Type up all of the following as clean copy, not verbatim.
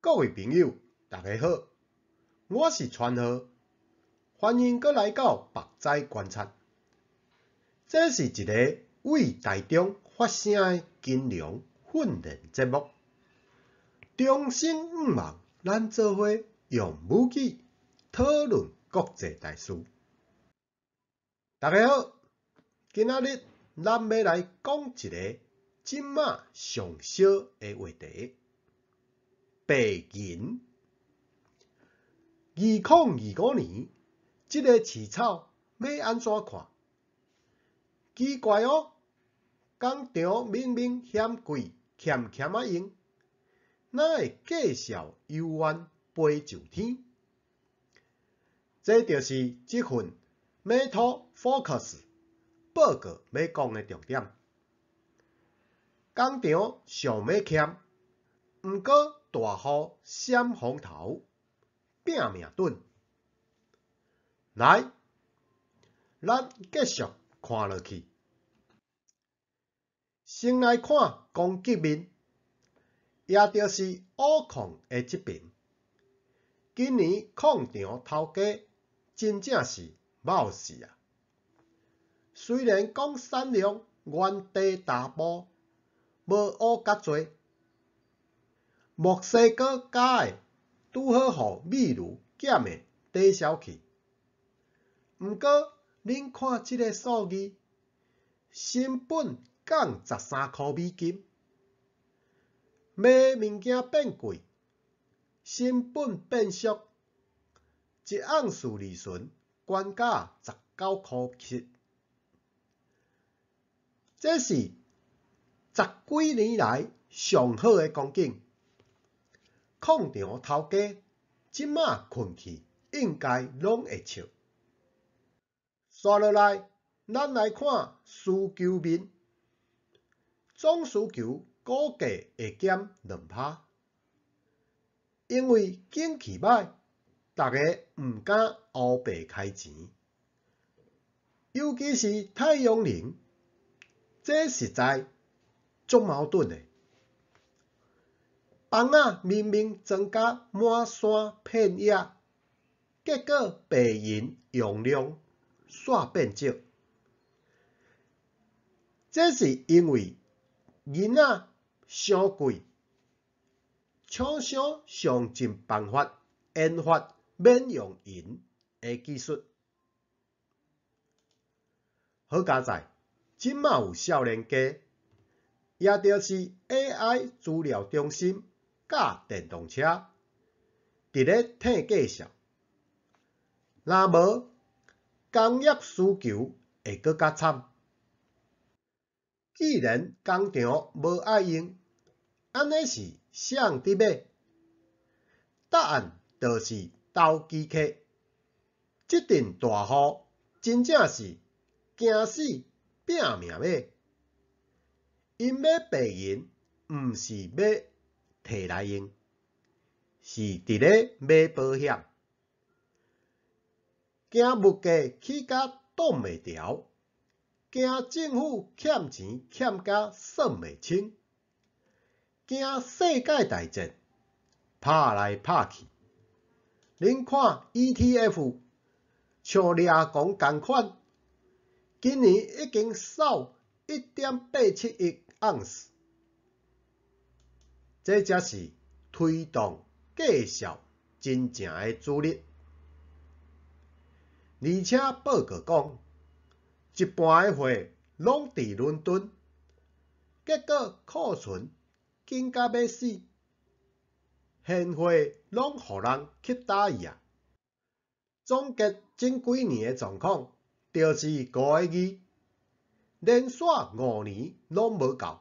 各位朋友，大家好，我是川河，歡迎閣來到目屎觀察。這是一个為台中發聲的金融訓練節目。衷心向望，咱做伙用母語討論國際大事。大家好，今仔日咱欲來講一个這馬上燒的話題。白銀。2025年，這个市草欲按怎看？奇怪哦，工廠明明嫌貴，儉儉仔用，哪會價數猶原飛上天？這就是這份 Metal Focus 報告欲講的重點。工廠想欲儉，毋過大雨閃風頭，拼命躉。來，咱繼續看落去。先來看供給面，也就是烏礦的這爿。今年礦場頭家真正是冒死啊！雖然講產量原地踏步，無烏較濟，墨西哥加的拄好予秘魯減的抵消去。毋過，恁看這个數字，成本降13箍美金，買物件變貴，成本變俗，一盎司利潤懸甲19箍7，這是十幾年來上好的光景。礦場頭家這馬睏去應該攏會笑。紲落來，咱來看需求面，總需求估計會減2%，因為景氣䆀，逐家毋敢烏白開錢，尤其是太陽能，這實在足矛盾的。枋仔明明裝甲滿山遍野，結果白銀用量煞變少。這是因為銀仔傷貴，廠商想盡辦法研發免用銀的技術。好佳哉，這馬有少年家，也就是 AI 資料中心佮電動車，佇咧退價數。若無工業需求會閣較慘。既然工廠無愛用，按呢是啥人佇買？答案就是投機客。這陣大雨真正是驚死拚命買。𪜶買白銀，毋是欲提來用，是佇咧買保險。驚物價起甲擋袂牢，驚政府欠錢欠甲算袂清，驚世界大戰拍來拍去。恁看 ETF 像掠狂仝款，今年已經掃1.87億盎司，這才是推動價數真正的主力。而且報告講，一半的貨攏佇倫敦，結果庫存緊甲欲死，現貨攏予人去打去啊！總結這幾年的狀況，就是五个字：連續5年攏無夠。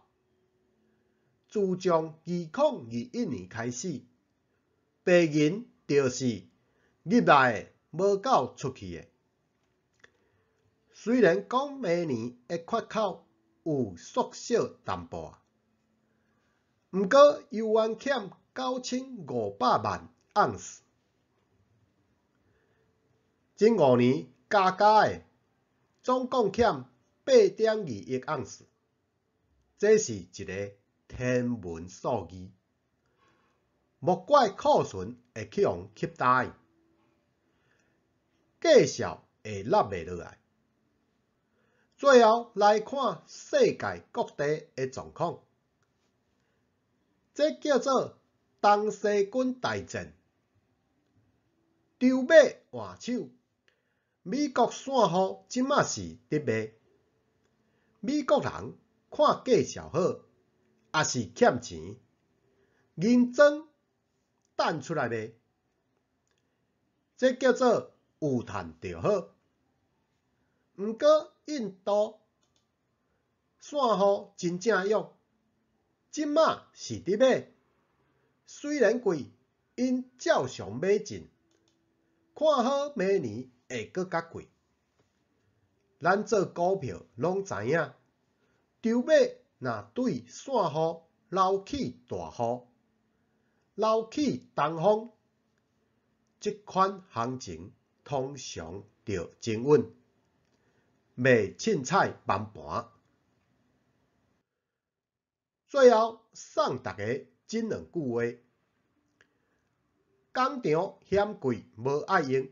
自從2021年開始，白銀就是入來的無夠出去的。雖然講明年的缺口有縮小淡薄仔，毋過猶原欠9500萬盎司。這五年加加的總共欠8.2億盎司，這是一个天文數字。莫怪库存會去予吸焦。價數會落袂落來。最後來看世界各地的狀況，這叫做東西軍大戰，籌碼換手。美國散戶這馬是佇賣，美國人看價數好，抑是欠錢，銀裝擲出來賣，這叫做有趁就好。毋過印度散戶真正勇，這馬是佇買，雖然貴，𪜶照常買進，看好明年會閣較貴。咱做股票攏知影，籌碼若對散戶撈去大戶，撈去東風，這款行情通常就真穩，袂凊彩崩盤。最後送大家這兩句話：工廠嫌貴無愛用，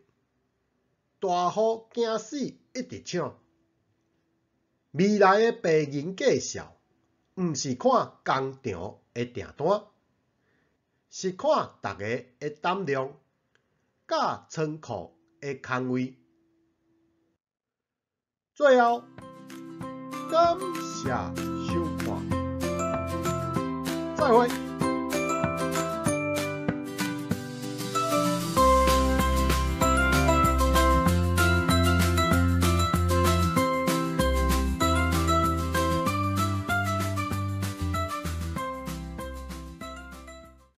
大戶驚死一直搶。未來的白銀價數，毋是看工廠的訂單，是看大家的膽量，佮倉庫的空位。最後，感謝收看，再會。